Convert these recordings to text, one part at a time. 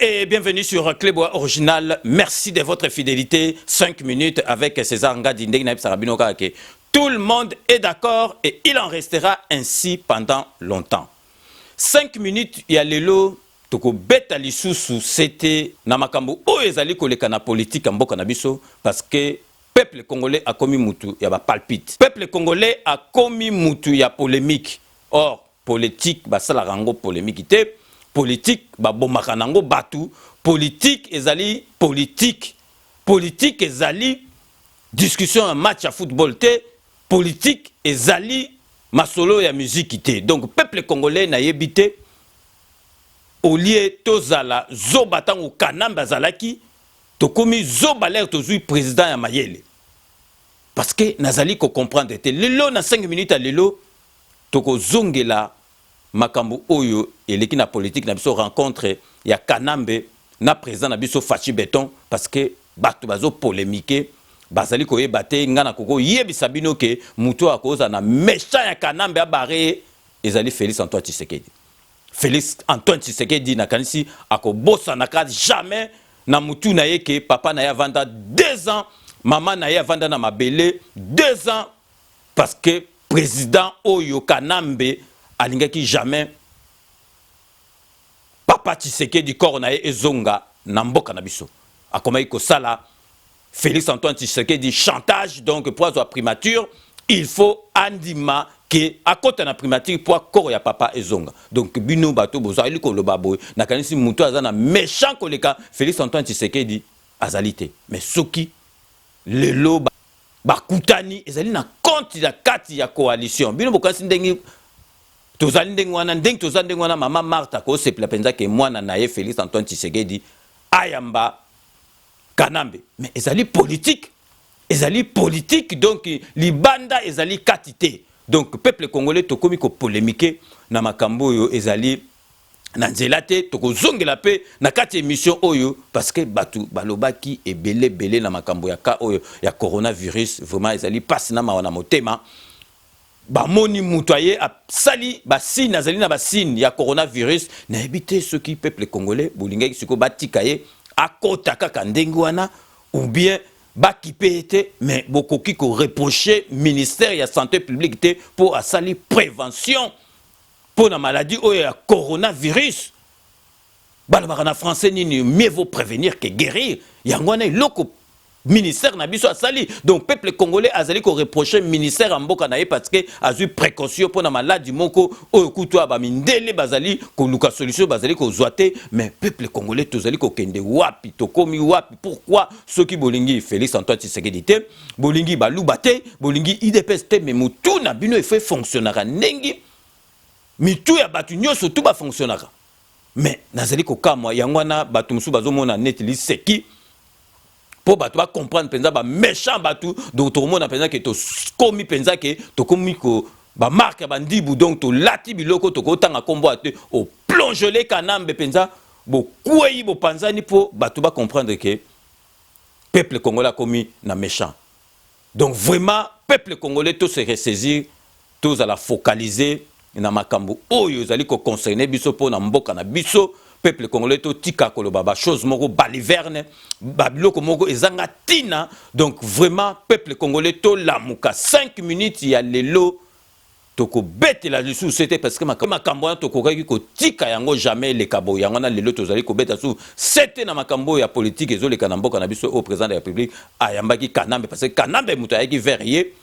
Et bienvenue sur Clébois Original. Merci de votre fidélité. 5 minutes avec César Ngadi. Tout le monde est d'accord et il en restera ainsi pendant longtemps. 5 minutes, ya lelo, tokobeta lisusu sete na makambo oyo ezali koleka na politique ya mboka na biso, parce que peuple congolais akomi mutu ya bapalpite, peuple congolais akomi mutu ya polémique. Or politique, basalaka yango polémique te. Politique, babomaka nango bato. Politique ezali politique. Politique ezali discussion ya match ya football te. Politique ezali masolo ya musique te. Donc peuple congolais, nayebi te, au lieu tozala zoba ntango Kanambe azalaki, tokomi zoba lere tozwi président ya mayele, parce que nazali kocomprendre te. Lelo na 5 minutes ya lelo, tokozongela makambo oyo eleki na politique na biso, rencontre ya Kanambe na président na biso Fatshi Béton, parce que bato bazopolémiquer, bazali koyeba te. Ngai nakoki koyebisa bino ke motu oyo akozala na méchant ya Kanambe abare ye ezali Félix Antoine Tshisekedi. Félix Antoine Tshisekedi, nakanisi akobosanaka jamais na mutu na ye ke papa na ye avanda 2 ans, mama na ye avanda na mabele 2 ans, parce que président oyo Kanambe alingaki jamais papa Tshisekedi corps na ye ezonga na mboka na biso. Akomaki kosala Félix Antoine Tshisekedi chantage. Donc po azwa primature, il faut andima ke akɔta na primature mpo corps ya papa ezonga. Donc bino bato bozali koloba boye, nakanisi moto aza na méchant koleka Félix Antoine Tshisekedi azali te. Mais soki lelo bakutani, ezali na compte ya kati ya coalition. Bino bokanisi ndenge tozali ndenge wana, ndenge toza ndenge wana, mama Marthe akosepela mpenza ke mwana na ye Félix Antoine Tshisekedi ayamba Kanambe? Mais ezali politique, ezali politique. Donc libanda ezali kati te. Donc peuple congolais, tokomi kopolémiquer na makambo oyo ezali na nzela te. Tokozongela mpe na kati ya émission oyo, parce que bato balobaki ebele ebele na makambo ya ka oyo ya coronavirus. Vraiment ezali mpasi na mawa na motema. Bamoni moto aye asali basigne, azali na basigne ya coronavirus. Nayebi te soki peuple congolais bolingaki sikoyo batika ye akota kaka ndenge wana ou bien bakipe ye te. Mais bokoki koreprocher ministère ya Santé publique te mpo asali prévention mpo na maladie oyo ya coronavirus. Balobaka na français nini? Mieux vaut prévenir que guérir. Yango wana eloko ministère na biso asali. Donc peuple congolais azali koreprocher ministère ya mboka na ye parce que azwi précaution mpo na maladi moko oyo kutu ya bamindele bazali koluka solution, bazali kozwa te. Mais peuple congolais, tozali kokende wapi? Tokomi wapi? Pourquoi soki bolingi Félix Antoine Tshisekedi te, bolingi Baluba te, bolingi UDPS te, mais motu na bino efo efonctionnaka ndenge mitu ya bato nyonso tu bafonctionnaka? Mais nazali kokamwa. Yango wana bato mosusu bazomona neti liseki mpo bato bacomprendre mpenza baméchant bato. Donc tokomona mpenza ke tokomi mpenza ke tokomi ko bamarque ya bandibu. Donc tolati biloko, tokotanga nkombo ya te, oplongele Kanambe mpenza, bokwei, bopanzani, mpo bato bacomprendre ke peuple congolais akomi na méchant. Donc vraiment peuple congolais, to se ressaisir, tozala focaliser na makambo oyo ezali koconcerner biso mpo na mboka na biso. Peuple congolais, totika koloba bachose moko baliverne, babiloko moko ezanga ntina. Donc vraiment peuple congolais, tolamuka. 5 minutes ya lelo, tokobetela lisusu te, parce que makambo wana tokokaki kotika yango jamais eleka boye. Yango wana lelo tozali kobeta su sete na makambo oyo ya politike ezoleka na mboka na biso, oyo président de la République ayambaki Kanambe, parce que Kanambe moto ayaki vers ye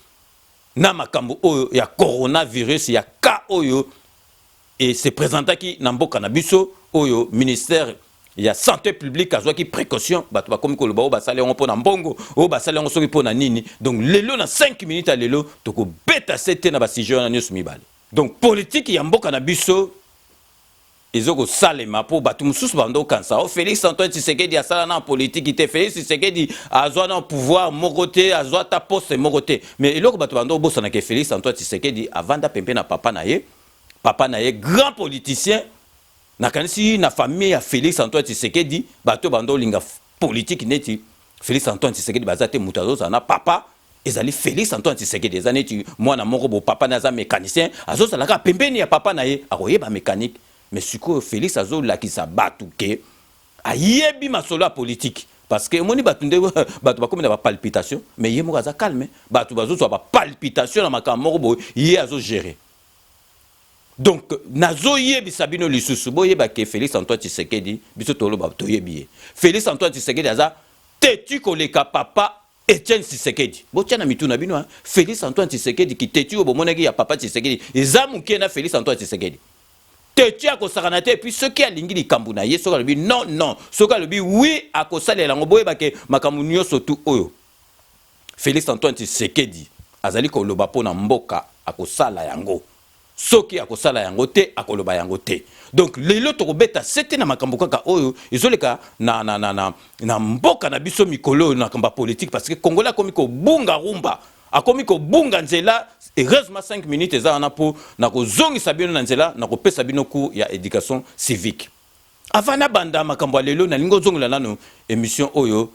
na makambo oyo ya coronavirus, ya ka oyo e se présentaki na mboka na biso, oyo ministère ya Santé publique azwaki précaution. Bato bakomi koloba oyo basali yango mpo na mbongo, oyo basali yango soki mpo na nini. Donc lelo na 5 minutes ya lelo, tokobeta se te na basujet wana nyonso mibale. Donc politike ya mboka na biso ezokosalema mpo bato mosusu bando okanisa o Félix Antoine Tshisekedi asala na politiki te, Félix Tshisekedi azwa na pouvoir moko te, azwa ata poste moko te. Mais eloko bato bando obosanaka, Félix Antoine Tshisekedi avanda pembe na papa na ye, papa na ye grand politicien. Nakanisi na famille ya Félix Antoine Tshisekedi, bato bando olinga politike neti Félix Antoine Tshisekedi baza te. Moto azozala na papa ezali Félix Antoine Tshisekedi. Eza neti mwana moko bo papa na aza mécanicien, azozala kaka pembeni ya papa na ye, akoyeba mécanique. Mais sikoyo Félix azolakisa bato ke Ayebi masolo ya politique, parce que omoni bato nde bato bakomi na bapalpitation, mais ye moko aza calme. Bato bazozwa bapalpitation na makambo moko boye, ye azogérer. Donc nazoyebisa bino lisusu, boyeba ke Félix Antoine Tshisekedi, biso toloba, toyebi ye. Félix Antoine Tshisekedi aza têtu koleka papa Etienne Tshisekedi. Botia na mitu na bino, Félix Antoine Tshisekedi kitêtu oyo bomonaki ya papa Tshisekedi eza moke na Félix Antoine Tshisekedi. Têtu akosakana te. Et puis soki alingi likambo na ye, soki alobi non, non, soki alobi oui, akosalela yango. Boyeba ke makambo nyonso tu oyo Félix Antoine Tshisekedi azali koloba mpo na mboka, akosala yango. Soki akosala yango te, akoloba yango te. Donc lelo tokobeta sete na makambo kaka oyo ezoleka na mboka na biso mikolo oyo, na makambo ya politique, parce que Congolais akomi kobunga rumba, akomi kobunga nzela. Heureusement 5 minutes eza wana mpo na kozongisa bino na nzela, na kopesa bino cours ya éducation civique. Avant nabanda makambo ya lelo, nalingi ozongela nano émission oyo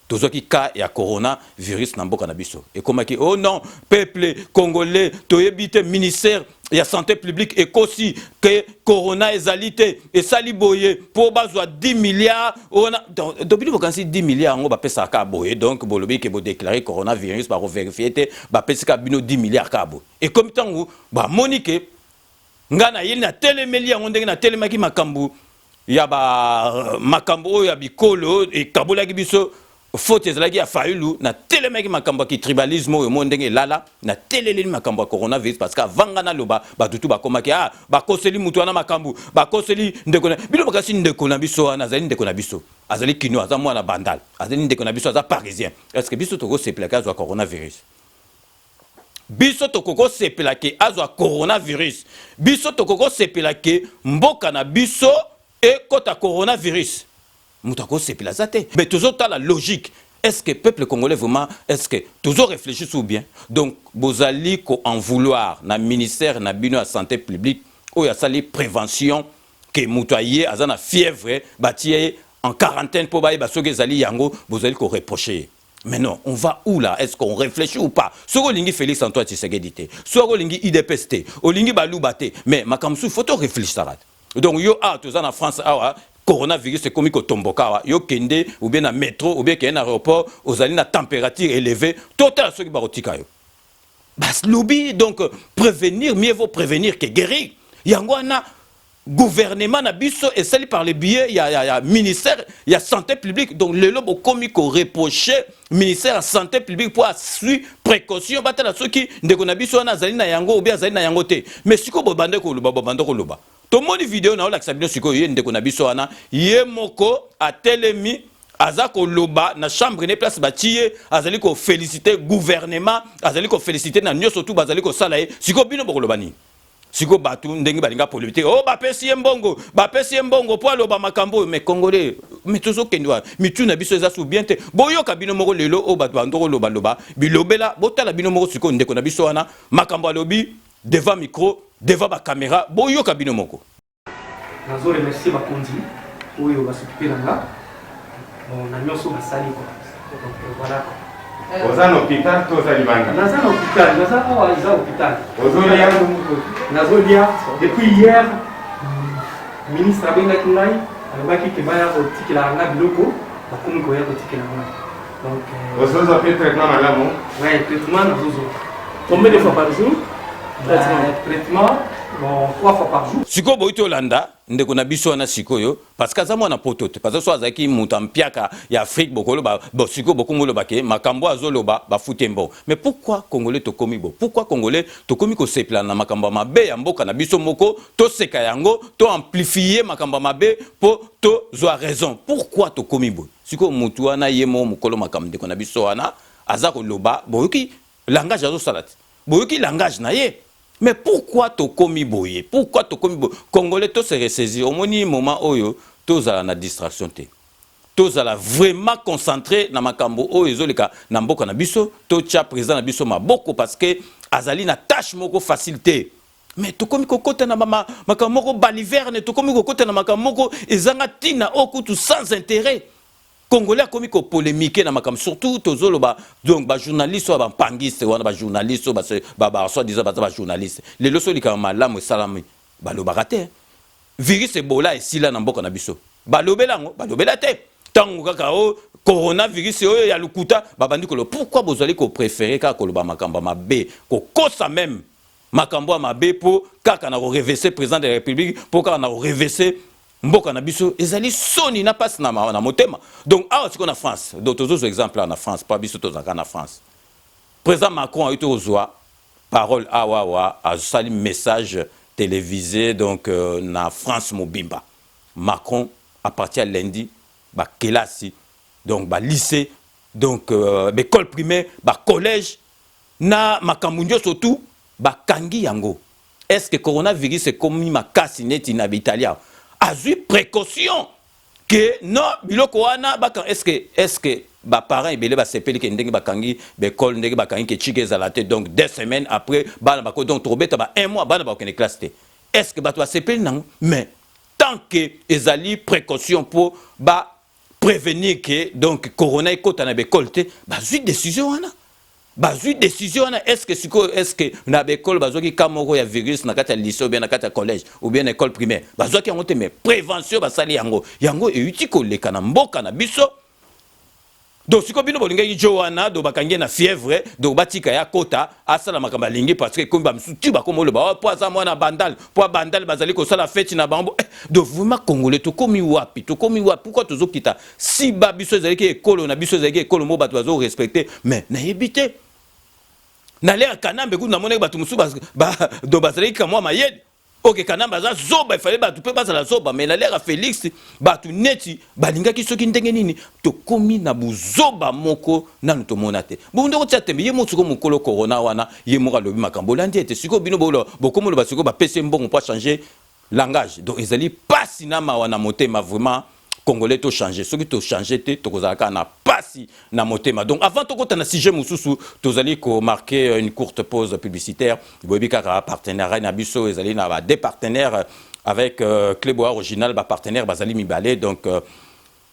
tozwaki cas ya coronavirus na mboka na biso. Ekomaki: oh non, peuple congolais, toyebi te, ministère ya Santé publique ekosi ke corona ezali te, esali boye mpo bazwa 10 milliards wana. Donc bino bokanisi 10 milliards yango bapesaka kaka boye? Donc bolobi ke bodéclarer coronavirus, bakovérifier te, bapesi kaka bino 10 milliards kaka boye. Ekomi ntango bamoni ke ngai nayeli, natelemeli yango ndenge natelemaki makambo ya ba makambo oyo ya bikolo ekabolaki biso. Faute ezalaki ya Fayulu. Natelemaki makambo ya kitribalisme oyo mo ndenge elala. Nateleleli makambo ya coronavirus, parce que avant nga naloba, bato tu bakomaki: ah, bakoseli mutu wana makambo, bakoseli ndeko na bino. Bakasi ndeko na biso wana azali ndeko na biso, azali kino, aza mwana Bandal, azali ndeko na biso, aza parisien. Est ce que biso tokosepelaki azwa coronavirus? Biso tokokosepela ke azwa coronavirus? Biso tokokosepela ke mboka na biso ekɔta coronavirus? Moto akosepela aza te. Mais tozotala logique: est ce que peuple congolais vraiment, est ce que tozo réfléchir ou bien? Donc bozali ko en vouloir na ministère na bino ya Santé publique oyo asali prévention ke moto aye aza na fièvre, batie ye en quarantaine mpo bayeba soki ezali yango. Bozali koreprocher ye. Mais non, on va où là? Est-ce qu'on réfléchit ou pas? Soki olingi Félix Antoine Tshisekedi te, soki olingi UDPS te, olingi baluba te, mais makambo mosusu faut toréfléchissaka te. Donc yo awa, toza na France awa, coronavirus ekomi kotomboka awa. Yo kende ou bien na métro ou bien kende na aéroport, ozali na température élevée, totala soki bakotika yo. Balobi donc prévenir, mieux vaut prévenir que guérir. Yango wana gouvernement na biso esali par le biais ya ministère ya Santé publique. Donc lelo bokomi koreprocher ministère ya Santé publique mpo asui précaution, batala soki ndeko na biso wana azali na yango ou bien azali na yango te. Mais sikoyo bobande koloba, bobande koloba. Tomoni video na olakisa bino sikoyo. Ye ndeko na biso wana, ye moko atelemi, aza koloba na chambre ne place batie ye, azali koféliciter gouvernement, azali koféliciter na nyonso tu bazali kosala ye. Sikoyo bino bokoloba nini? Sikoyo bato ndenge balinga polémique: o oh, bapesi ye mbongo, bapesi ye mbongo mpo aloba makambo oyo. Mais Congolais, mais tozokende wana, mitu na biso eza su bien te. Boyoka bino moko lelo oyo bato bando kolobaloba bilobela. Botala bino moko sikoyo ndeko na biso wana, makambo alobi devant micro, devant bacaméra. Boyoka bino moko. Nazo remercier bakonzi oyo bas'occuper na nga, bon, na nyonso basali quoi. Donc voilà quoi. Oza na hôpital to oza libanda? Naza na hôpital, naza awa, eza hôpital. Ozolia? Nazolia. Depuis hier, ministre abengaki ngai, alobaki ke baya kotikelaka nga biloko, bakomi koya kotikela ngai. Donc ozozwa mpe traitement malamu? Ouais, traitement nazozwa. Combien de fois par jour? Traitement, bon, trois fois par jour. Sikoyo boyi tolanda ndeko na biso wana sikoyo, parce que aza mwana Poto te, parce que so azalaki moto ampiaka ya Afrique, bokoloba bo sikoyo bokomi oloba ke makambo azoloba bafute mbongo. Mais pourquoi Congolais tokomi bo? Pourquoi Congolais tokomi kosepela na makambo ya mabe ya mboka na biso moko? Toseka yango, toamplifier makambo ya mabe mpo tozwa raison. Pourquoi tokomi boye? Sikoyo motu wana, ye moko mokolo makambo ndeko na biso wana aza koloba, boyoki langage azosala te, boyoki langage na ye. Mais pourquoi tokomi boye? Pourquoi tokomi boye? Congolais, to se ressaisir. Omoni moment oyo, tozala na distraction te, tozala vraiment concentré na makambo oyo ezoleka na mboka na biso. Totia président na biso maboko, parce que azali na tâche moko facile te. Mais tokomi kokota na makambo moko baliverne, tokomi kokota na makambo moko ezanga ntina, oyo kutu sans intérêt. Congolais akomi kopolémiquer na makambo, surtout tozoloba donc bajournaliste oyo bampangiste wana, bajournaliste oyo soi-disant baza bajournaliste. Lelo so likambo malamu esalami, balobaka te. Virus Ebola esila na mboka na biso. Balobela yango, balobela te. Ntango kaka o coronavirus oyo ya lokuta babandi koloba, pourquoi bozali kopréférer kaka koloba makambo ya mabe, kokosa même makambo ya mabe mpo kaka na korenverser président de la République, mpo kaka na korenverser mboka na biso? Ezali soni na mpasi na motema. Donc awa sikoyo na France, donc tozozwa exemple awa na France, mpo biso tozalaka na France. Président Macron ayuti kozwa parole awa awa, asali message télévisé donc na France mobimba. Macron, à partir ya lundi, bakelasi, donc balycée, donc baécole primaire, bacollège na makambo nyonso tu bakangi yango. Est ce que coronavirus ekomi makasi neti na baItalie? Azwi précaution ke non, biloko wana baka. Est ce que baparent ebele basepeli ke ndenge bakangi baécole, ndenge bakangi ke chike ezala te? Donc 2 semaines après bana bako, donc tokobeta ba un mois, bana bakokende classe te. Est ce que bato basepeli nango? Mais tant que ezali précaution mpo baprévenir ke donc corona ekota na baécole te, bazwi décision wana, bazwi décision wana. Est ce que sikoyo, est ce que na baécole bazwaki ka moko ya virus na kati ya lycée ou bien na kati ya collège ou bien na école primaire? Bazwaki yango te, mais prévention basali yango. Yango euti koleka na mboka na biso. Donc sikoyo bino bolingaki jo wana, donc bakangi ye na fièvre, donc batika ya kota asala makambo alingi, parce que ekomi bamisusu ti bakoma oloba mpo aza mwana Bandal, mpo Bandal bazali kosala feti na bango. Donc vraiment, Congolais, tokomi wapi? Tokomi wapi? Pourquoi tozokita siba? Biso ezalaki ekolo na biso, ezalaki ekolo moko bato bazorespecter, mais nayebi te. Na l'ère Kanambe kutu namonaki bato mosusu donc bazalaki kamwa mayele. Ok, Kanambe aza zoba, efale bato mpe bazala zoba, mais na l'ère ya Félix bato neti balingaki soki ndenge nini. Tokomi na buzoba moko nanu tomona te. Bongo ndeko tia tembe ye moko sikoyo, mokolo corona wana, ye moko alobi makambo olandi ete sikoyo bino bokomi oloba sikoyo bapesi ye mbongo mpo achanger langage. Donc ezali pasi na mawa na motema. Vraiment, Congolais, tochange. Soki tochange te, tokozala kaka na pasi na motema. Donc avant tokota na sujet mosusu, tozali komarquer une courte pause publicitaire. Boyebi kaka partenariat na biso ezali na ba deux partenaires avec Cléboa Original. Bapartenaire bazali mibale, donc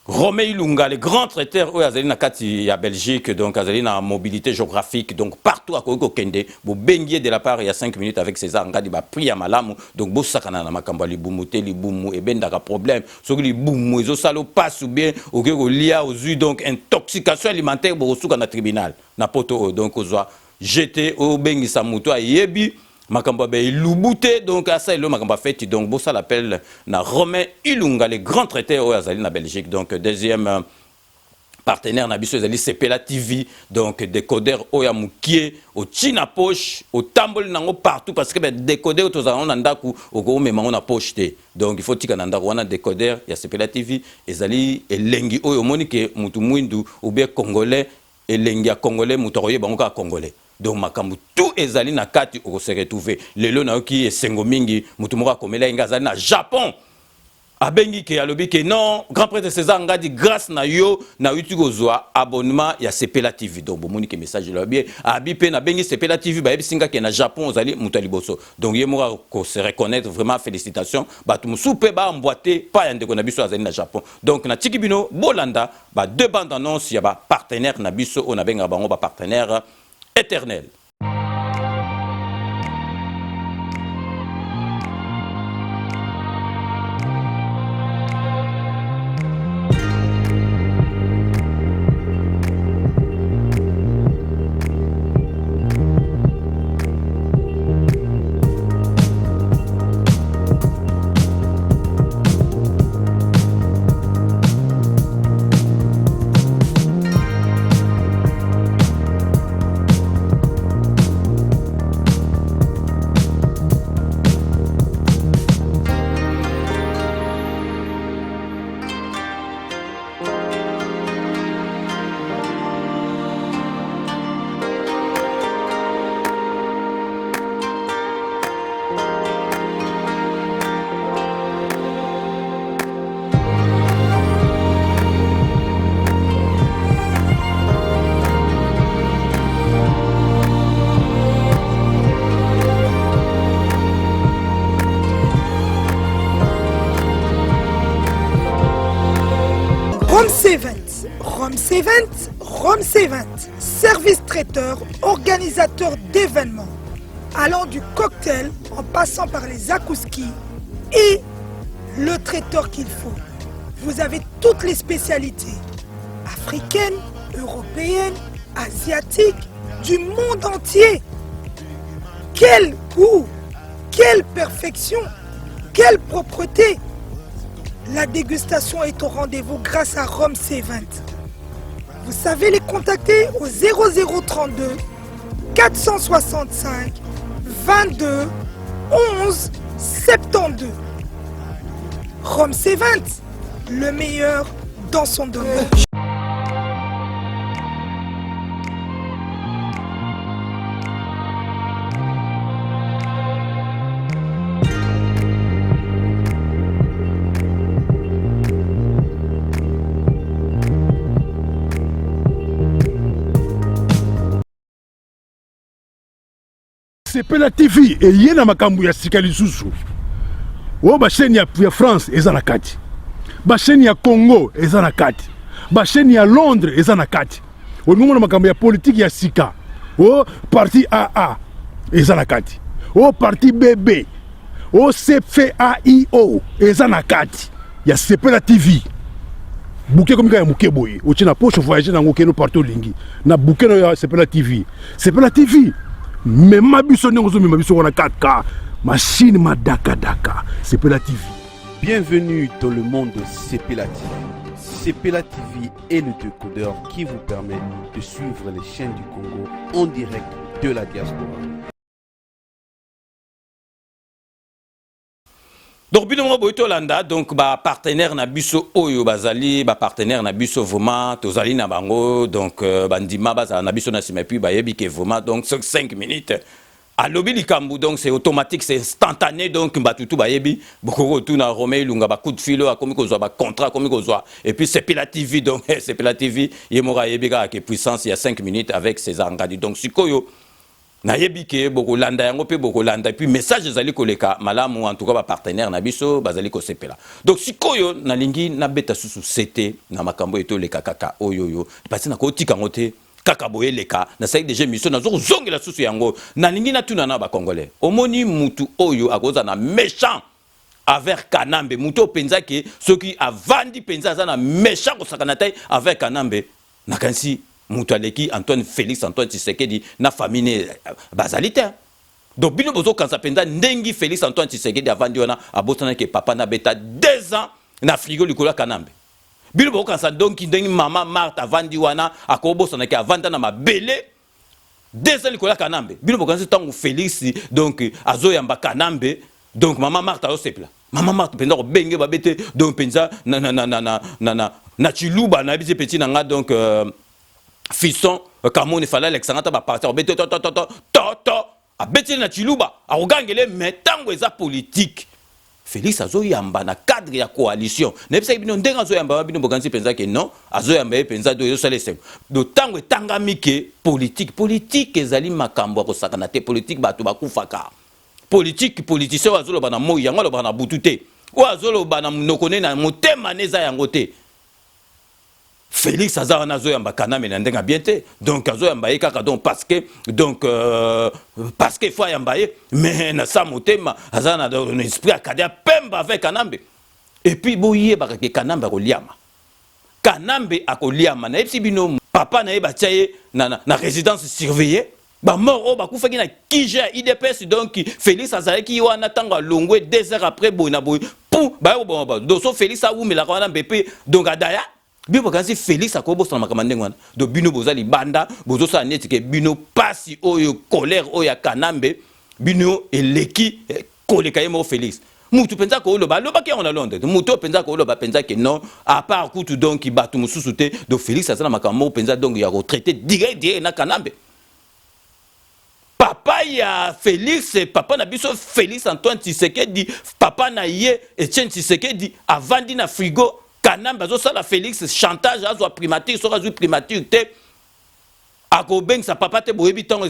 Romain Ilunga, le grand traiteur oyo azali na kati ya Belgique, donc azali na mobilité géographique, donc partout akoki kokende. Bobengi ye de la part ya 5 minutes avec César Ngadi, baprix ya malamu. Donc bosakana na makambo ya libumu te. Libumu ebendaka problème. Soki libumu ezosala opasi ou bien okoki kolia, ozwi donc intoxication alimentaire, bokosuka na tribunal na poto oyo. Donc ozwa gt obengisa moto ayebi makambo ya elubu te, donc asala elo makambo ya feti. Donc bosala appel na Romain Ilunga, le grand traiteur oyo azali na Belgique. Donc deuxième partenaire na biso ezali Sepela TV, donc décodeur oyo ya mokie, otie na poche, otamboli nango partout, parce que décodeur oyo tozala nango na ndako, okomema yango na poche te. Donc il faut tika na ndako wana. Décodeur ya Sepela TV ezali elengi oyo omoni ke mutu mwindu ou bien Congolais, elengi ya Congolais, moto akoyeba yango kaka Congolais. Donc makambo tout ezali na kati, okose retrouver. Lelo nayoki esengo mingi, motu moko akomela ye nga, azali na Japon, abengi ke alobi ke non, grand prêtre César Ngadi, grâce na yo nauti kozwa abonnement ya Sepela TV. Donc bomoni ke message elobi abi mpe nabengi Sepela TV, bayebisi nga ke na Japon ozali moto ya liboso. Donc ye moko akose reconnaître. Vraiment, félicitation. Bato mosusu mpe baambwate pa ya ndeko na biso azali na Japon. Donc natiki bino bolanda ba deux bandes annonce ya bapartenaire na biso oyo nabengaka bango bapartenaire éternel. Rome 7, Rome 7, Rome 7, service traiteur, organisateur d'événements, allant du cocktail en passant par les zakouski et le traiteur qu'il faut. Vous avez toutes les spécialités africaines, européennes, asiatiques, du monde entier. Quel goût, quelle perfection, quelle propreté. La dégustation est au rendez-vous grâce à Rome C20. Vous savez les contacter au 0032 465 22 11 72. Rome C20, le meilleur dans son domaine. Sepela TV eye na makambo ya sika lisusu. Oyo ba chaîne ya, ya France eza na kati. Ba chaîne ya Congo eza na kati. Ba chaîne ya Londres eza na kati. Olingi omona makambo ya politique ya sika. O parti AA eza na kati. O parti BB. O CFAIO eza na kati ya Sepela TV. Bouquet comme ya moke boye otie na poche voyager nango okende partout olingi na bouquet na ya Sepela TV. Sepela TV mema biso ndenge ozomema biso wana kaka machine madakadaka Sepela TV. Bienvenue dans le monde de Sepela TV. Sepela TV est le décodeur qui vous permet de suivre les chaînes du Congo en direct de la diaspora. Donc bino moko boyi tolanda donc ba partenaire na biso oyo bazali ba partenaire na biso vraiment tozali na bango donc euh, bandima bazala na biso na nsima epuis bayebi ke vraiment donc 5 minutes alobi likambo donc c'est automatique c'est instantané donc bato tu bayebi bokoki kotuna Romain Ilunga ba coup de fil oyo akomi kozwa ba contrat akomi kozwa et puis Sepela TV donc Sepela TV ye moko ayebi kaka ke puissance ya 5 minutes avec César Ngadi donc sikoyo Nayebi ke bokolanda yango pe bokolanda et puis message ezali koleka malamu en tout cas ba partenaires na biso bazali kosepela. Donc sikoyo nalingi nabeta susu sete na makambo oyo toleka kaka oyo oyo parce que nakotika yango te kaka boye eleka nasalaki deja émission nazo kozongela susu yango nalingi natuna na ba congolais omoni mutu oyo akozala na méchant envers Kanambe mutu oyo penza ke soki avandi penza aza na méchant kosakana te envers Kanambe Nakanisi mutu aleki Antoine Felix Antoine Tshisekedi na famille ne bazali te. Donc bino bozo kanisa penza ndengi Felix Antoine Tshisekedi avandi wana abosana ke papa na beta 2 ans na frigo likolo ya Kanambe. Bino bozo kanisa donc ndengi mama Marthe avandi wana akobosana ke avanda na mabele 2 ans likolo ya Kanambe. Bino bokanisi tango Felix donc azoyamba Kanambe donc mama Marthe azosepela. Mama Marthe mpenza kobenge babe te donc mpenza na na na na na na na na Tshiluba nayebi te petit na nga donc euh, fiston euh, Kamoni fallait alekisa nga ata ba parti akobete to to to to to to abeteli na Tshiluba akogangele mais ntango eza politique Felix azoyamba na cadre ya coalition nayebisaki bino ndenge azoyamba bino bokanisi mpenza ke non azoyamba ye mpenza do ezosala esengo do ntango etangami ke politique politique ezali makambo ya kosakana te politique bato bakufaka Politique politicien oyo azoloba na moyi yango alobaka na butu te oyo azoloba na monoko ne na motema ne eza yango te Felix aza wana azoyamba Kanambe na ndenge ya bien te donc azoyamba ye kaka donc parce que donc euh, parce que faut ayamba ye mais na sa motema aza na, na esprit akadi apemba avec Kanambe et puis boyebaka ke Kanambe akoliama Kanambe akoliama nayebisi bino papa na ye batia ye na, na, na résidence surveillée Ba mort oyo bakufaki na QG ya udps donc Felix azalaki wana tango alongwe 2 heures après boye na boye pou baye koboma bato donc so Felix awumelaka wana mpe donc adaya bino bokanisi Felix akobosana makambo ndenge wana donc bino boza libanda bozosala neti ke bino pasi oyo colère oyo ya Kanambe bino eleki eh, koleka ye moko Felix mutu mpenza akoloba alobaki yango na Londres mutu oyo mpenza akoloba mpenza ke non à part kutu donc bato mosusu te donc Felix aza na makambo moko mpenza donc ya kotraite direct direct na Kanambe papa ya Felix papa na biso Felix Antoine Tshisekedi papa na ye Etienne Tshisekedi avandi na frigo Kanambe azosala Felix chantage azwa primature soki azwi primature te akobengisa papa te boyebi ntango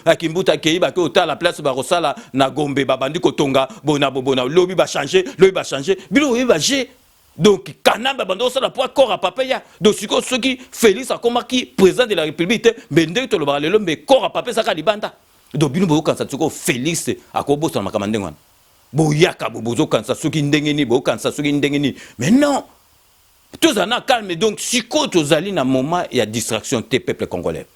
akimbuta akei bake otala place bakosala na Gombe babandi kotonga bona bobona lobi bachange lobi bachange bino boyebi baje donc Kanambe abandi kosala po accord ya papa ya donc sikoyo soki Felix akomaki président de la République te mbe ndenge tolobaka lelo mbe corps ya papa ezaka libanda donc bino boyokanisa sikoyo Felix akobosana makambo ndenge wana boyaka bozokanisa soki ndenge nini boyokanisa soki ndenge nini mais non. Tozala na calme. Donc sikoyo tozali na moment ya distraction te, peuple congolais.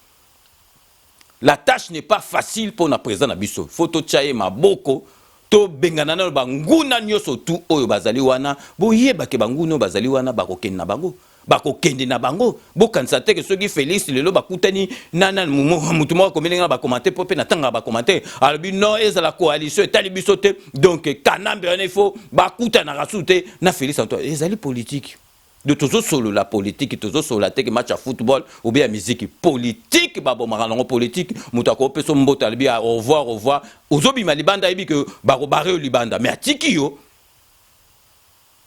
La tâche n'est pas facile mpo na président na biso. Faut totya ye maboko, tobengana nano banguna nyonso tu oyo bazali wana. Boyebake banguna oyo bazali wana bakokende na bango, bakokende na bango. Bokanisa te ke soki Félix lelo bakutani na motu moko akomi ndenge na bacommentaire, mpo mpe na ntangaka bacommentaire, alobi non, ezala coalition etali biso te. Donc Kanambe wana, il faut bakutanaka su te na Félix Antoine. Ezali politique. Donc tozosolola politique, tozosolola te ke match ya football ou bien ya musique. Politique babomaka nango. Politique, moto akopesa mboto, alobi au revoir, au revoir, ozobima libanda, ayebi ke bakobare yo libanda, mais atiki yo,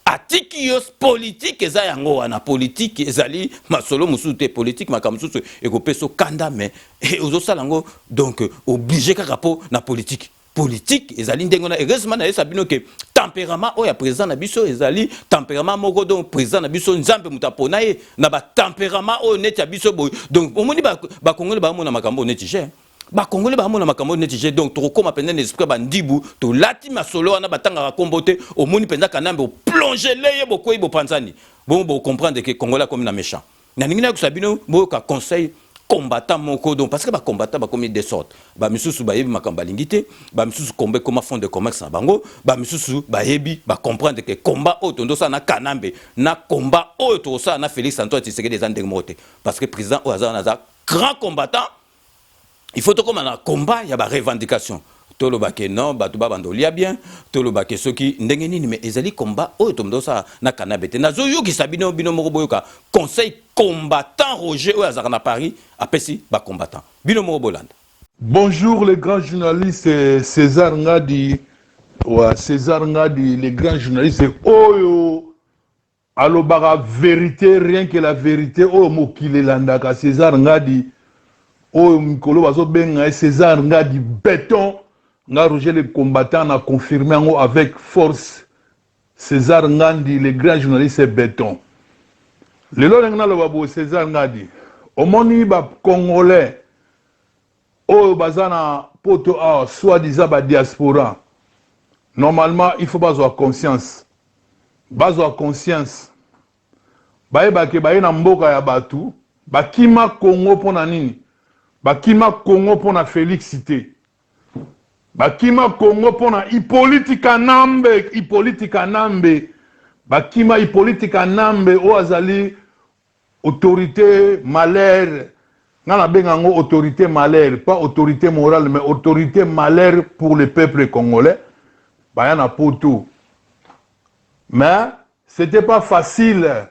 atiki yo. Politique eza yango wana. Politique ezali masolo mosusu te. Politique, makambo mosusu ekopesa okanda, mais ozosala yango, donc obligé kaka mpo na politique. Politique ezali ndenge wana. Heureusement, nayesa bino ke tempérament oyo ya président na biso ezali tempérament moko. Donc président na biso, Nzambe moto apona ye na batempérament oyo neti ya biso boye. Donc omoni, bakongoli baamona makambo neti je, bakongoli baamona makambo neti je. Donc tokokóma mpenza na esprit bandibu, tolati masolo wana, batangaka nkombo te. Omoni mpenza Kanambe, oplongele ye, bokwei, bopanzani bongo, bocomprendre ke Congolais akomi na méchant. Nalingi nayokosa bino, boyoka conseil combattant moko. Donc parce que bacombattant bakomi de sorte: bamisusu bayebi makambo balingi te, bamisusu komba ekoma fond de commerce na bango, bamisusu bayebi, bacomprendre ke combat oyo tondosala na Kanambe na combat oyo tokosala na Félix Antoine Tshisekedi eza ndenge moko te, parce que président oyo aza wana aza grand combattant. Il faut tokóma na combat ya barevendication. Tolobake non, bato babanda olia bien, tolobake soki ndenge nini, mais ezali combat oyo tomdosala na Kanambe te. Nazoyokisa bino, bino moko boyoka conseil combattant Roger oyo azalaka na Paris apesi bacombattant. Bino moko bolanda. Bonjour les grands journalistes César Ngadi, ouais, César Ngadi, les grands journalistes oyo alobaka vérité, rien que la vérité, oyo mokili elandaka. César Ngadi oyo mikolo bazobenga ye César Ngadi béton. Nga Roger le combattant na confirmé yango avec force: César Ngadi, le grand journaliste béton. Lelo ndenge naloba boye, César Ngadi, omoni bacongolais oyo baza na Poto awa, soi-disant badiaspora, normalement il faut bazwa conscience, bazwa conscience, bayebake baye na mboka ya bato. Bakima Congo mpo na nini? Bakima Congo mpo na Félix te. Bakima Congo mpo na Hippolyte Kanambe. Hippolyte Kanambe, bakima Hippolyte Kanambe oyo azali autorité malaire. Nga nabenga yango autorité malaire, pas autorité morale, mais autorité malaire pour le peuple congolais. Baya na Poto, mais c'était pas facile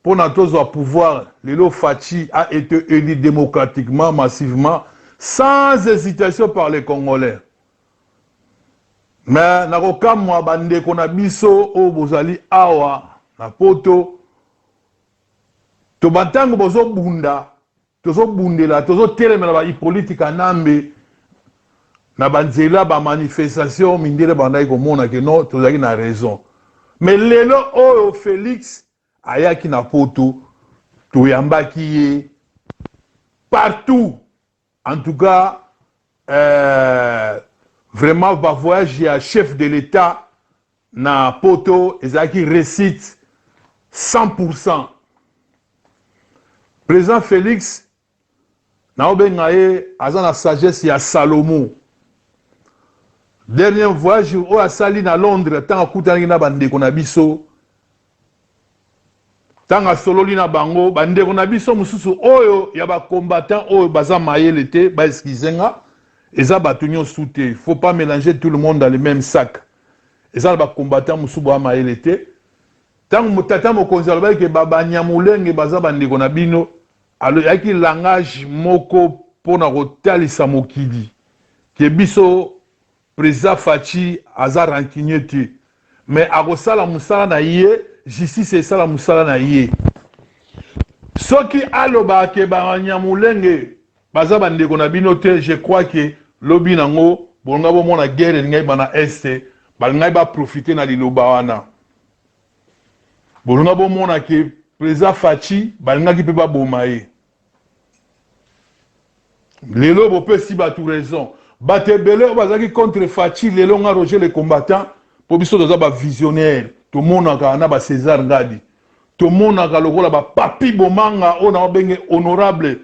mpona tozwa pouvoir. Lelo Fatshi a été élu démocratiquement, massivement, sans hésitation par les Congolais. Mais nakokamwa bandeko na biso oyo bozali awa na Poto to bantango bozobunda, tozobundela, tozotelemela baHippolyte Kanambe na banzela, bamanifestation. Mindele bandaki komona ke non, tozalaki na raison. Mais lelo oyo Félix ayaki na Poto, toyambaki ye partout. En tout cas, vraiment bavoyage ya chef de l'État na Poto ezalaki réussite 100. Président Félix, naobenga ye, aza na sagesse ya Salomo. Dernier voyage oyo asali na Londres, ntango akutanaki na bandeko na biso, ntango asololi na bango, bandeko na biso mosusu oyo ya bacombattant oyo baza mayele te, baexcuse nga, eza bato nyonso te, faut pas mélanger tout le monde dans le même sac. Eza na bacombattant mosusu boya mayele te. Ntango tata mokonzi alobaki ke babanyamulenge baza bandeko na bino, ayaki langage moko mpona kotalisa mokili ke biso, président Fatshi aza rancunier te, mais akosala mosala na ye, justice esala mosala na ye. Soki alobaka ke banyamulenge baza bandeko na bino te, je crois ke lobi nango bolinga bomona guerre elingai bana Est. Balingai baprofite na liloba wana. Bolinga bomona ke président Fatshi balingaki mpe baboma ye. Lelo bopesi bato raison, bato ebele oyo bazalaki contre Fatshi. Lelo nga Roger le combattant, mpo biso toza bavisionnaire, tomonaka na baCésar Ngadi. Tomonaka lokola ba Papy Bomanga oyo nao benge honorable,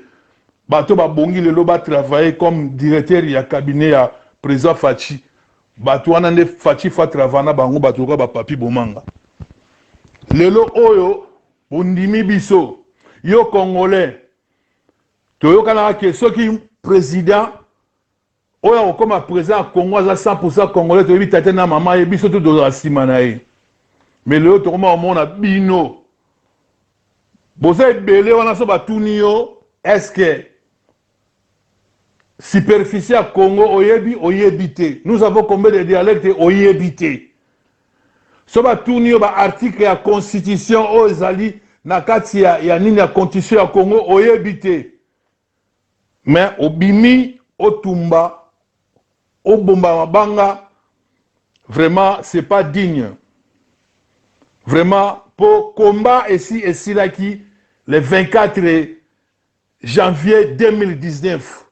bato babongi lelo ba travailler comme directeur ya cabinet ya president Fatshi. Bato wana nde Fatshi fa travailler na bango, bato lokola ba Papy Bomanga. Lelo oyo bondimi biso, yo congolais, toyokanaka ke soki president Oyo akokoma president ya Congo aza 100% congolais toyebi tata na mama ye biso tout tozala sima na ye mais lelo tokoma komona bino boza ebele wana so batuni yo est-ce que superficie ya Congo oyebi oyebi te nous avons combien de dialectes oyebi te so batuni yo ba article ya constitution oyo ezali na kati ya, ya nini ya constitution ya Congo oyebi te Mais obimi otumba obomba mabanga vraiment c'est pas digne vraiment po combat esi esilaki le 24 janvier 2019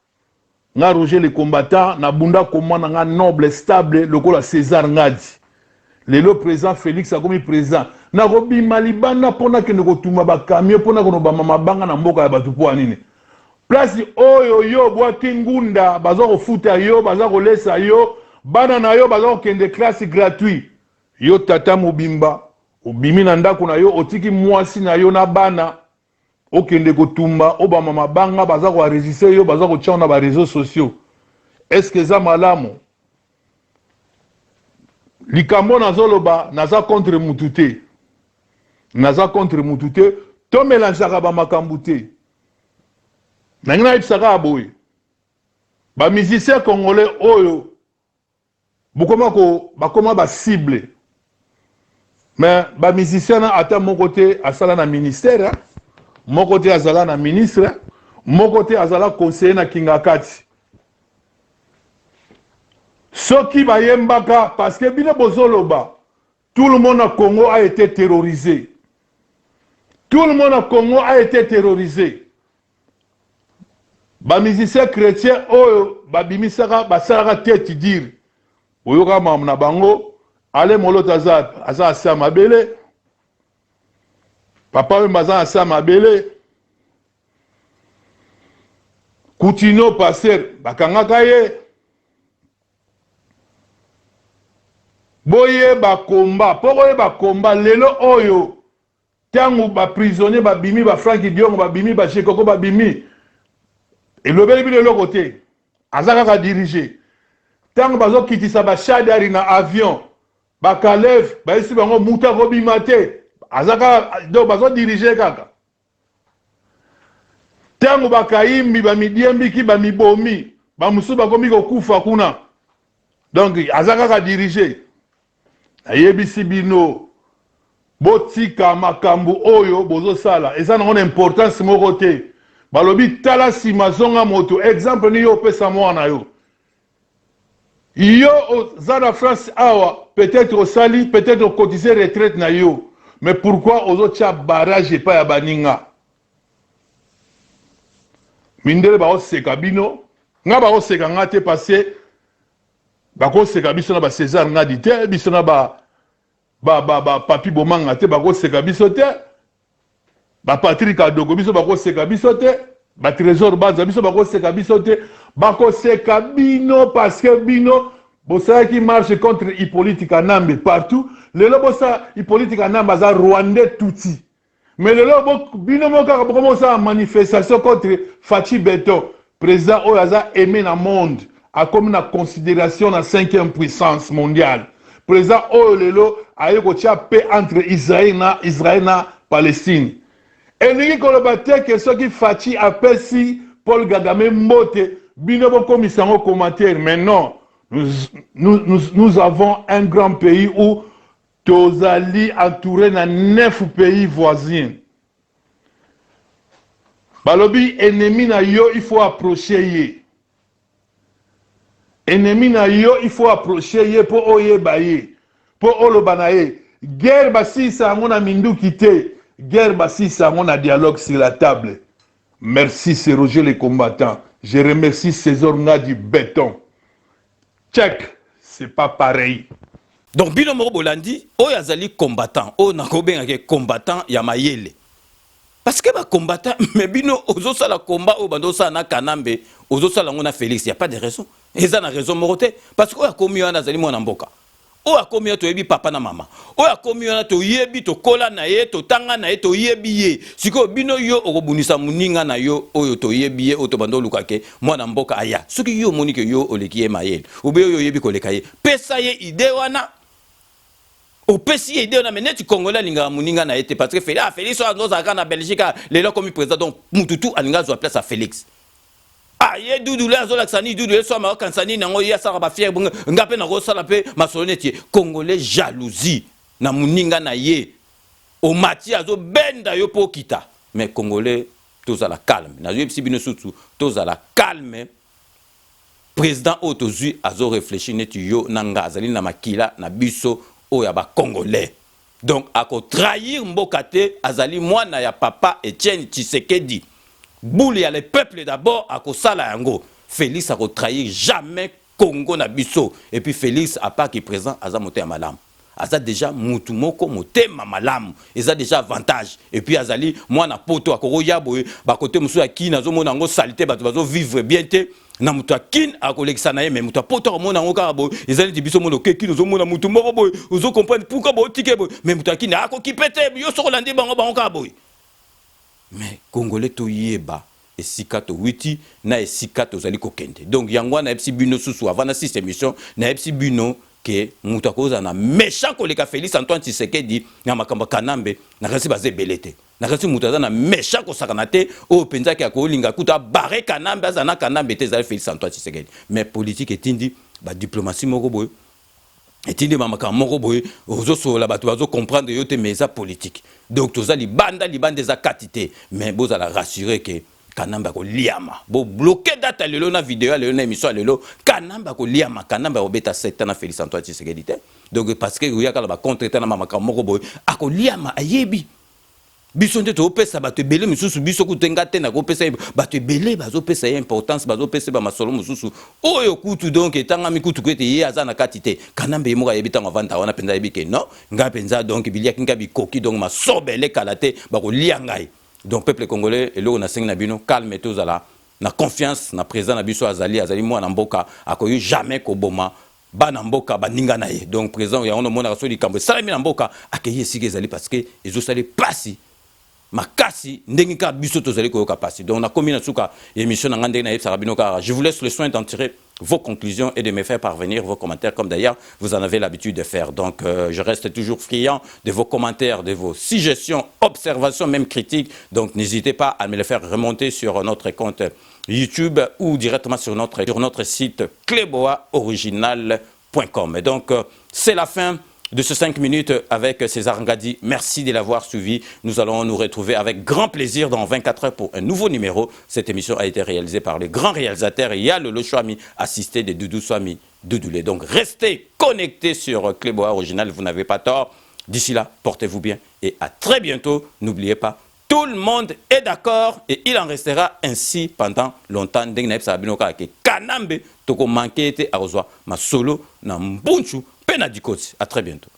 nga Roger le combattant na bunda combat na nga noble stable lokola César Ngadi Lelo president Felix akomi president nakobima libanda mpo nakende kotumba ba camion mpo nakende kobamba mabanga na mboka ya bato mpo ya nini? Place oyo yo obwaki ngunda baza kofuta yo baza kolesa yo bana na yo baza kokende classe gratuit yo tata mobimba obimi na ndako na yo otiki mwasi na yo na bana okende kotumba obamba mabanga baza ko enregistrer yo baza kotia yo na ba reseaux sociaux est ce que eza malamu? Likambo nazoloba naza contre mutu te naza contre mutu te to melangeaka ba makambo te nangi nayebisa kaka boye ba musiciens congolais oyo bokoma ko bakoma ba cible mais ba musiciens na ata moko te asala na ministère moko te azala na ministre moko te azala conseiller na kingakati Soki bayembaka parce que bino bozoloba tout le monde na Congo a été terrorisé. Tout le monde na Congo a été terrorisé. Ba musiciens chrétiens oyo babimisaka basalaka tete dire boyoka makambo na bango ale moloto aza aza ase ya mabele papa wemba aza na se ya mabele Kutino pasteur bakangaka ye. Boyeba combat po koyeba combat lelo oyo tango ba prisonniers babimi ba Franck Diongo babimi ba Jekoko babimi elobeli bino eloko te aza kaka dirige tango bazokitisa ba Shadary na avion ba Kalev bayebisi bango mutu akobima te aza kaka donc bazo dirige kaka Tango ba kayimbi ba midiembiki ba mibomi ba mosusu bakomi kokufa kuna donc aza kaka dirige nayebisi bino botika makambo oyo bozosala eza nango na importance moko te balobi tala nsima zonga moto exemple nini yo opesa mwana yo Yo oza na France awa peut-etre osali peut-etre o cotiser retraite na yo mais pourquoi ozo tia barrage epai ya baninga? Mindele bao seka bino, nga bao seka nga te parce que bako seka biso na ba Cesar Ngadi te, biso na ba ba ba, ba Papy Bomanga te, bako seka biso te. Ba Patrick Kadogo biso bako seka biso te, ba Tresor Banza biso bako seka biso te, bako seka bino parce que bino bosalaki marche contre Hippolyte Kanambe partout. Lelo bosa Hippolyte Kanambe aza Rwandais Tutsi. Mais lelo bo, bino moko kaka bokoma kosala manifestation contre Fatshi Beton, président oyo aza aimé na monde, akomi na considération na cinquième puissance mondiale. President oyo lelo aye kotia paix entre Israël na Israël na Palestine. Elingi koloba te ke soki Fatshi apesi Paul Kagame mbote bino bokomisa yango commentaire mais non nous, nous, nous, nous avons un grand pays où tozali entouré na neuf pays voisins. Balobi ennemi na yo il faut approcher ye. Ennemi na yo il faut approcher ye po oyeba ye po oloba na ye. Guerre basilisa yango na minduki te, guerre basilisa yango na dialogue sur la table. Merci c'est Roger le combattant. Je remercie Cesor Ngadi beton. Check, c'est pas pareil. Donc bino moko bolandi oyo azali combattant, oyo nakobengaka combattant ya mayele. Parce que ba combattant, mais bino ozosala combat oyo bando osala na Kanambe, ozosala yango na Félix, y a pas de raison. Eza na raison moko te parce que oyo akomi wana azali mwana mboka. Oyo akomi wana toyebi papa na mama. Oyo akomi wana toyebi, tokola na ye, totanga na ye, toyebi ye. Sikoyo bino yo okobundisa moninga na yo oyo toyebi ye, oyo tobanda oluka ke mwana mboka aya. Soki yo omoni ke yo oleki ye mayele, obe oyo oyebi koleka ye, pesa ye idée wana. Opesi ye idée wana, mais neti Congolais alingaka moninga na ye te parce que Félix, ah, Félix oyo azalaka na Belgique, ah, lelo akomi président, donc mutu tu alinga azwa place ya Félix. Ah, ye Dudule azolakisa nini? Dudule so amakanisa nini yango? Ye asalaka bafiere bongo, nga mpe nakosala mpe masolo neti ye. Congolais jalousie na moninga na ye, omati azobenda yo mpo okita. Mais Congolais, tozala calme. Nazoyebisi bino susu, tozala calme. Président oyo tozwi azoréfléchir neti yo na nga, azali na makila na biso oyo ya Bacongolais, donc akotrahir mboka te. Azali mwana ya papa Etienne Tshisekedi, boule ya le peuple d'abord, akosala yango. Félix akotrahir jamais Congo na biso. Et puis Félix, apaki président, aza moto ya malamu, aza déjà mutu moko motema malamu, eza déjà avantage. Et puis azali mwana Poto, akokoya boye bakote mosusu ya Kini, azomona yango saleté, bato bazovivre bien te. Na moto ya Kini akolekisa na ye, mais moto ya Poto akomona yango kaka boye. Eza neti biso mona oke Kini, ozomona motu moko boye, ozocomprendre pourquoi bootike boye, mais moto ya Kini akoki mpe te. Yo soko olandi bango, bango kaka boye. Mais Congolais, toyeba esika towiti na esika tozali kokende. Donc yango wana nayebisi bino susu avant na six émission, nayebisi bino ke moto akozala na méchant koleka Félix Antoine Tshisekedi na makambo ya Kanambe, nakanisi baza ebele te. Nakanisi moto aza na méchant kosakana te, oyo mpenza ake akolinga kuta abare Kanambe, aza na Kanambe te, ezali Félix Antoine Tshisekedi. Mais politique etindi badiplomatie moko boye, etindi bamakambo moko boye, ozosolola, bato bazocomprendre yo te, mais eza politique. Donc toza libanda, libanda eza kati te. Mais bozala rassuré ke Kanambe akoliama. Bobloquer date ya lelo na video ya lelo na émission ya lelo: Kanambe akoliama. Kanambe akobeta sekta na Félix Antoine Tshisekedi te. Donc parce que oyaka na bacontre te na bamakambo moko boye, akoliama. Ayebi biso nde topesa bato ebele misusu, biso kutu nga te nakopesa ye. Bato ebele bazopesa ye importance, bazopesa ye bamasolo mosusu oyo kutu donc etangami kutu ko ete ye aza na kati te. Kanambe ye moko ayebi ntango avanda wana mpenza, ayebi ke non, ngai mpenza donc biliaki ngai bikoki, donc masobele kala te bakolia ngai. Donc peuple congolais, eloko nasengi na bino, calme, tozala na confiance na président na biso. Azali mwana mboka, akoki jamais koboma bana mboka baninga na ye. Donc président yango nomonaka so likambo esalami na mboka, akei esika ezali parce que ezosala pasi makasi ndenge kaka biso tozali koyoka pasi. Donc nakomi na suka émission na ngai. Ndenge nayebisaka bino kaka, je vous laisse le soin d'en tirer vos conclusions et de me faire parvenir vos commentaires, comme d'ailleurs vous en avez l'habitude de faire. Donc je reste toujours friand de vos commentaires, de vos suggestions, observations, même critiques. Donc n'hésitez pas à me les faire remonter sur notre compte YouTube ou directement sur notre site cleboaoriginal.com. Et donc c'est la fin de ce 5 minutes avec César Ngadi. Merci de l'avoir suivi. Nous allons nous retrouver avec grand plaisir dans 24 heures pour un nouveau numéro. Cette émission a été réalisée par le grand réalisateur Yal Swami, assisté de Doudou Swami Doudoulé. Donc restez connectés sur Cléboa Original, vous n'avez pas tort. D'ici là, portez-vous bien et à très bientôt. N'oubliez pas, tout le monde est d'accord et il en restera ainsi pendant longtemps. Ndenge nayebisaka bino kaka ke Kanambe tokomanquer ete akozwa masolo na mbunchu mpe na dikoti. À très bientôt.